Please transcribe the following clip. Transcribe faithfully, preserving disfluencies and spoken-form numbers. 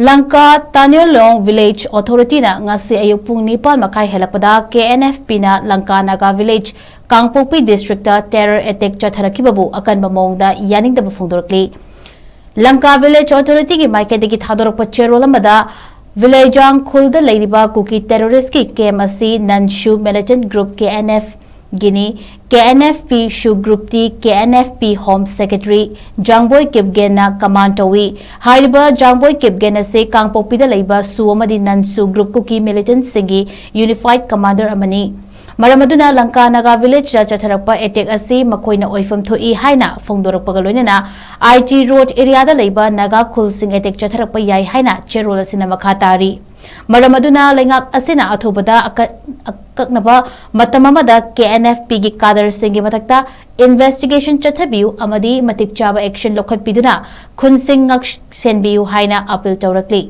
Lanka ꯇꯥꯅ꯭ꯌꯣꯂꯣꯡ village ꯑꯣꯊꯣꯔꯤꯇꯤꯅ ꯉꯁꯤ ꯑꯌꯨꯛ ꯄꯨꯡ ꯅꯤꯄꯥꯟ ꯃꯈꯥꯏ ꯍꯦꯜꯂꯛꯄꯗ ꯀꯦ ꯑꯦꯟ ꯑꯦꯐ ꯄꯤꯅ Langka Naga village Kangpokpi district terror attack ꯆꯠꯊꯔꯛꯈꯤꯕꯕꯨ ꯑꯀꯟꯕ ꯃꯑꯣꯡꯗ ꯌꯥꯅꯤꯡꯗꯕ ꯐꯣꯡꯗꯣꯔꯛꯂꯤ꯫ ꯂꯪꯀꯥ ꯚꯤꯂꯦꯖ ꯑꯣꯊꯣꯔꯤꯇꯤꯒꯤ ꯃꯥꯏꯀꯩꯗꯒꯤ ꯊꯥꯗꯣꯔꯛꯄ ꯆꯦꯔꯣꯜ ꯑꯃꯗ, ꯚꯤꯂꯦꯖꯥꯡ ꯈꯨꯜꯗ ꯂꯩꯔꯤꯕ ꯀꯨꯀꯤ ꯇꯦꯔꯣꯔꯤꯁꯀꯤ ꯀꯦꯝ ꯑꯁꯤ ꯅꯟ ꯁꯨ ꯃꯤꯂꯤꯇꯦꯟꯠ ꯒ꯭ꯔꯨꯞ ꯀꯦ ꯑꯦꯟ ꯑꯦꯐ ꯒꯤꯅꯤ꯫ ꯀꯦ ꯑꯦꯟ ꯑꯦꯐ ꯄꯤ ꯁꯨ ꯒ꯭ꯔꯨꯞꯇꯤ K N F P home secretary Jangboi ꯀꯤꯞꯒꯦꯟꯅ ꯀꯃꯥꯟ ꯇꯧꯏ꯫ ꯍꯥꯏꯔꯤꯕ ꯖꯥꯡꯕꯣꯏ ꯀꯤꯞꯒꯦꯟ ꯑꯁꯤ ꯀꯥꯡꯄꯣꯛꯄꯤꯗ ꯂꯩꯕ ꯁꯨ ꯑꯃꯗꯤ ꯅꯟ ꯁꯨ ꯒ꯭ꯔꯨꯞ ꯀꯨꯀꯤ ꯃꯤꯂꯤꯇꯦꯟꯠꯁꯤꯡꯒꯤ ꯌꯨꯅꯤꯐꯥꯏꯗ ꯀꯃꯥꯟꯗꯔ ꯑꯃꯅꯤ꯫ ꯃꯔꯝ ꯑꯗꯨꯅ ꯂꯪꯀꯥ ꯅꯥꯒꯥ ꯚꯤꯂꯦꯖꯇ ꯆꯠꯊꯔꯛꯄ ꯑꯦꯇꯦꯛ ꯑꯁꯤ ꯃꯈꯣꯏꯅ ꯑꯣꯏꯐꯝ ꯊꯣꯛꯏ ꯍꯥꯏꯅ ꯐꯣꯡꯗꯣꯔꯛꯄꯒ ꯂꯣꯏꯅꯅ ꯑꯥꯏ ꯇꯤ ꯔꯣꯗ ꯑꯦꯔꯤꯌꯥꯗ ꯂꯩꯕ ꯅꯥꯒꯥ ꯈꯨꯜꯁꯤꯡ ꯑꯦꯇꯦꯛ ꯆꯠꯊꯔꯛꯄ ꯌꯥꯏ ꯍꯥꯏꯅ ꯆꯦꯔꯣꯜ ꯑꯁꯤꯅ ꯃꯈꯥ ꯇꯥꯔꯤ꯫ ꯃꯔꯝ ꯑꯗꯨꯅ ꯂꯩꯉꯥꯛ ꯑꯁꯤꯅ ꯑꯊꯨꯕꯗ ꯑꯀ-, ꯑꯀꯛꯅꯕ ꯃꯇꯝ ꯑꯃꯗ ꯀꯦ ꯑꯦꯟ ꯑꯦꯐ ꯄꯤꯒꯤ ꯀꯥꯗꯔꯁꯤꯡꯒꯤ ꯃꯊꯛꯇ ꯏꯟꯚꯦꯁꯇꯤꯒꯦꯁꯟ ꯆꯠꯊꯕꯤꯌꯨ ꯑꯃꯗꯤ ꯃꯇꯤꯛ ꯆꯥꯕ ꯑꯦꯛꯁꯟ ꯂꯧꯈꯠꯄꯤꯗꯨꯅ ꯈꯨꯟꯁꯤꯡ ꯉꯥꯛꯁꯦꯟꯕꯤꯌꯨ ꯍꯥꯏꯅ ꯑꯄꯤꯜ ꯇꯧꯔꯛꯂꯤ꯫